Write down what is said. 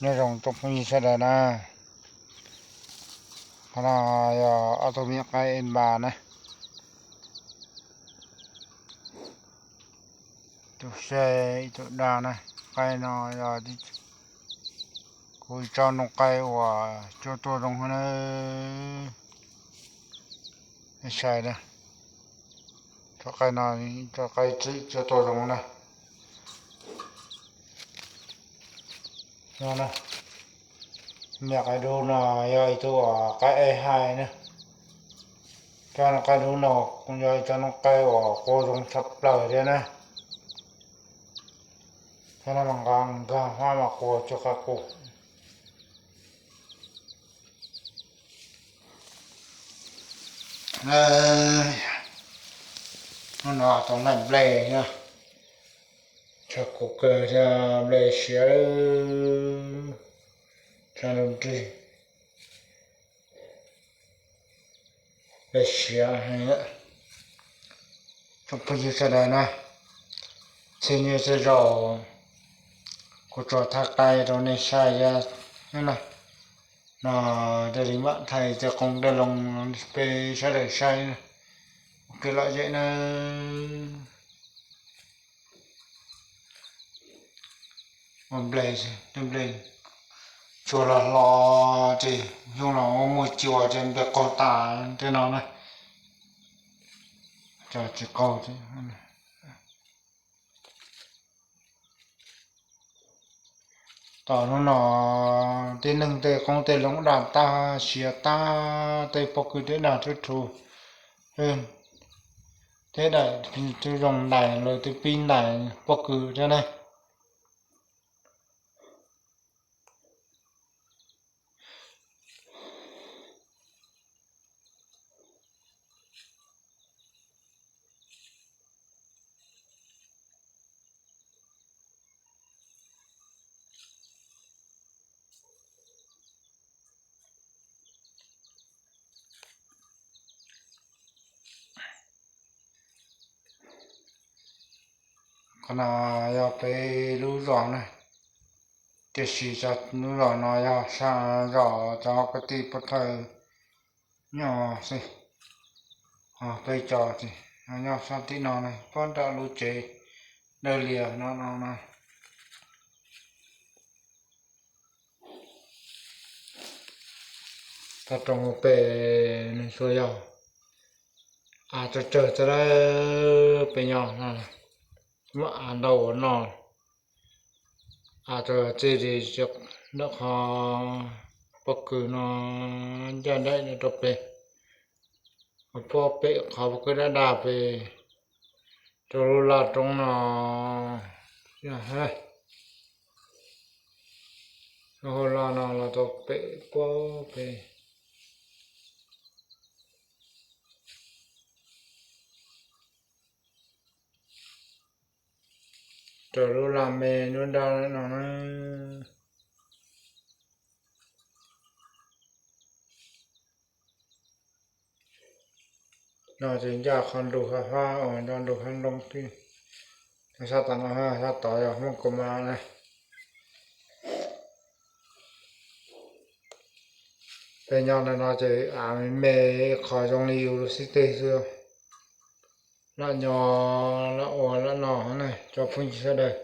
Nyob zoo tsoom phooj ywg sawv daws na, qhov no yog ob tug me nyuam qaib es npas na, tus se ib tug daj na. Qaib no yog kuv tsob noob qaib uas cua tuaj zoo na, nej saib na, tsob qaib no, tsob qaib txwm cua tuaj zoo na. Me nyuam qaib dub no yog ib tug qaib es hais na. Tsob noob qaib dub no kuj yog ib tsob noob qaib uas qua zoo tshaj plaws thiab na. Tsob no mas nqa nkag hmab mas qua tsis qab qus. Hnub no tau laij nplej thiab, tshav kub kawg thiab nplej siav, tshav ntuj nrig, nplej siav heev. Tsoom phooj ywg sawv daws na, txhia hnub txhia zaus kuv tsuas thaij qaib rau nej saib thiab na. No, raws li mam thaij tej qoob tej loo peb sawv daws saib ua kev lom zem na. Ua nplej, nplej tsuas los hlo ces xyoo los muaj cua ces nplej qaug tas tej no na. Cov tsis qaug. Tom hnub no tib neeg tej qoob tej loo daj tag siav tag, tej pob kws tej daj tib rhu, tej daim twb zoo ntais los twb pib ntais pob kws thiab ne. Qhov no yog peb lub zos na, tiam sis lub zos no yog sab zos cov kwv tij pov thawj nyob xwb. Peb cov nyob sab tim no ne, puag nram lub tsev dawb lias no no na. Toj roob pem nws tsuas yog av tsawg tsawg xwb, peb nyob no muaj av ntau ua noj. Av txij li ntawm qhov pob kws no ncaj nraim rau pem, puag pem qhov pob kws daj daj pem, rau lub laj roob no, lub hauv laj no los tau pem puag pem. Rau lub laj me lub nrab no na. No ces ncaj qhov nrug hab fab uas nrug hab nroo tib, sab tom no, sab tod yog Hmoob Kaus Mas na. Peb nyob ntawm no ces av me me, qhov zoo li yus lub xib teg xwb. Lam nyob lam ua lam noj ne tsoom phooj ywg sawv daws.